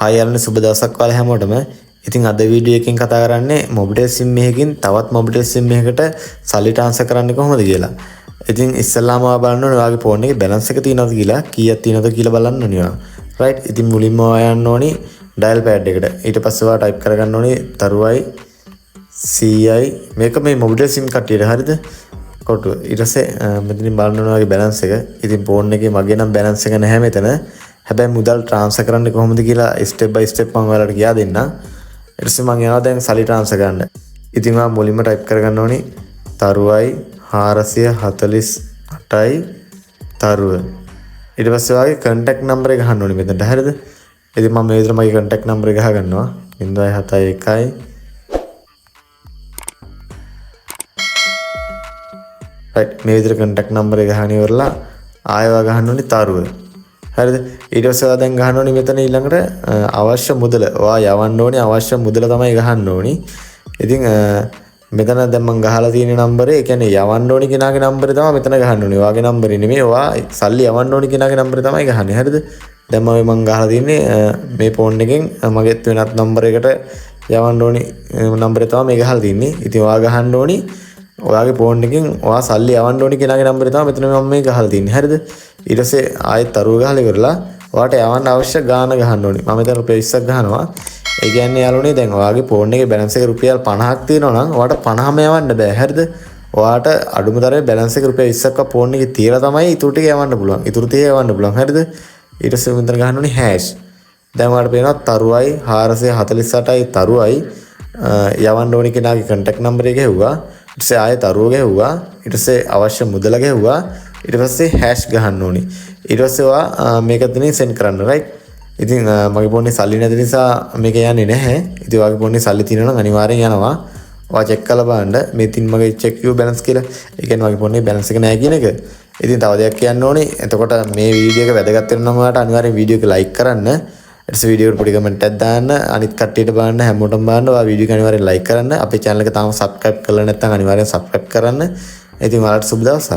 Hi යාළුවනේ, සුබ දවසක් ඔයාලා හැමෝටම. ඉතින් අද වීඩියෝ එකෙන් කතා කරන්නේ මොබිටෙල් සිම් එකකින් තවත් මොබිටෙල් සිම් එකකට සල්ලි ට්‍රාන්ස්ෆර් කරන්නේ කොහොමද කියලා. ඉතින් ඉස්සෙල්ලාම ඔයා බලන්න ඕනේ ඔයාගේ ෆෝන් එකේ බැලන්ස් එක තියෙනවද කියලා, කීයක් තියෙනවද කියලා බලන්න ඕනේ ඔයා. රයිට්. ඉතින් මුලින්ම ඔයා යන්න ඕනි ඩයල් පෑඩ් එකට. ඊට පස්සේ ඔයා ටයිප් කරගන්න ඕනි තරුවයි 100යි, මේක මේ මොබිටෙල් සිම් කට්ටියට, හරිද? කොටුව. ඊට පස්සේ මෙතනින් බලන්න ඕනේ ඔයාගේ බැලන්ස් එක. ඉතින් ෆෝන් එකේ මගේ නම් බැලන්ස් එක නැහැ මෙතන. හැබැයි මුදල් ට්‍රාන්ස්ෆර් කරන්නේ කොහොමද කියලා ස්ටෙප් බයි ස්ටෙප් මම ඔයාලට කියා දෙන්නම්. ඊට පස්සේ මං යනවා දැන් සල්ලි ට්‍රාන්ස්ෆර් කරන්න. ඉතින් ඔයා මුලින්ම ටයිප් කරගන්න ඕනි තරුවයි 448යි තරුව. ඊට පස්සේ ඔයාගේ කන්ටැක්ට් නම්බර් එක ගහන්න ඕනි මෙතනට, හරිද? ඉතින් මම මේ විදිහට මගේ කන්ටැක්ට් නම්බර් එක ගහගන්නවා. 071. රයිට්, මේ විදිහට කන්ටැක්ට් නම්බර් එක ගහන ඉවරලා ආයෙ ඔයා ගහන්න ඕනි තරුව. හරිද? ඊට පස්සේ ඔයා දැන් ගහන්න ඕනි මෙතන ඊළඟට අවශ්‍ය මුදල. ඔයා යවන්න ඕනි අවශ්‍ය මුදල තමයි ගහන්න ඕනි. ඉතින් මෙතන දැන් මං ගහලා තියෙන නම්බරේ, ඒ කියන්නේ යවන්න ඕනි කෙනාගේ නම්බරේ තමයි මෙතන ගහන්න ඕනි. ඔයාගේ නම්බරේ නෙමෙයි, ඔයා සල්ලි යවන්න ඕනි කෙනාගේ නම්බරේ තමයි ගහන්නේ. හරිද? දැන් මම ගහලා තියෙන්නේ මේ ෆෝන් එකෙන් මගේත් වෙනත් නම්බරයකට යවන්න ඕනි නම්බරේ තමයි මේ ගහලා තියෙන්නේ. ඉතින් ඔයා ගහන්න ඕනි ඔයාගේ ෆෝන් එකෙන් ඔයා සල්ලි යවන්න ඕනි කෙනාගේ නම්බරේ තමයි මෙතන මම මේ ගහලා තියෙන්නේ. හරිද? ඊට පස්සේ ආයෙත් තරුව ගහලා ඉවරලා ඔයාට යවන්න අවශ්‍ය ගාන ගහන්න ඕනි. මම මෙතන රුපියල් 20ක් ගහනවා. ඒ කියන්නේ යාළුවනේ, දැන් ඔයාගේ ෆෝන් එකේ බැලන්ස් එක රුපියල් 50ක් තියෙනවා නම් ඔයාට 50ම යවන්න බෑ. හරිද? ඔයාට අඩුම තරමේ බැලන්ස් එක රුපියල් 20ක්වත් ෆෝන් එකේ තියලා තමයි ඉතුරු ටික යවන්න පුළුවන්. ඉතුරු ටික යවන්න පුළුවන්. හරිද? ඊට පස්සේ මෙතන ගහන්න ඕනි හැෂ්. දැන් ඔයාලට පේනවා තරුවයි 448යි තරුවයි යවන්න ඕනි කෙනාගේ කන්ටැක්ට් නම්බර් එක ගැහුවා. ඊට පස්සේ ආයෙ තරුව ගැහුවා. ඊට පස්සේ අවශ්‍ය මුදල ගැහුවා. ඊට පස්සේ හැෂ් ගහන්න ඕනි. ඊට පස්සේ ඔයා මේක එතනින් සෙන්ඩ් කරන්න. රයිට්. ඉතින් මගේ ෆෝන් එකේ සල්ලි නැති නිසා මේක යන්නේ නැහැ. ඉතින් ඔයාගේ ෆෝන් එකේ සල්ලි තියෙනවා නම් අනිවාර්යෙන් යනවා. ඔයා චෙක් කරලා බලන්න. මේ තින් මගේ චෙක් you balance කියලා. ඒ කියන්නේ මගේ ෆෝන් එකේ බැලන්ස් එක නැහැ කියන එක. ඉතින් තව දෙයක් කියන්න ඕනේ. එතකොට මේ වීඩියෝ එක වැදගත් වෙනවා නම් ඔයාලට අනිවාර්යෙන් වීඩියෝ එක ලයික් කරන්න. ඊට පස්සේ වීඩියෝ එකට පොඩි කමෙන්ට් එකක් දාන්න. අනිත් කට්ටියට බලන්න, හැමෝටම බලන්න. ඔයා වීඩියෝ එක අනිවාර්යෙන් ලයික් කරන්න. අපේ channel එක තාම subscribe කරලා නැත්නම් අනිවාර්යෙන් subscribe කරන්න. ඉතින් ඔයාලට සුබ දවසක්.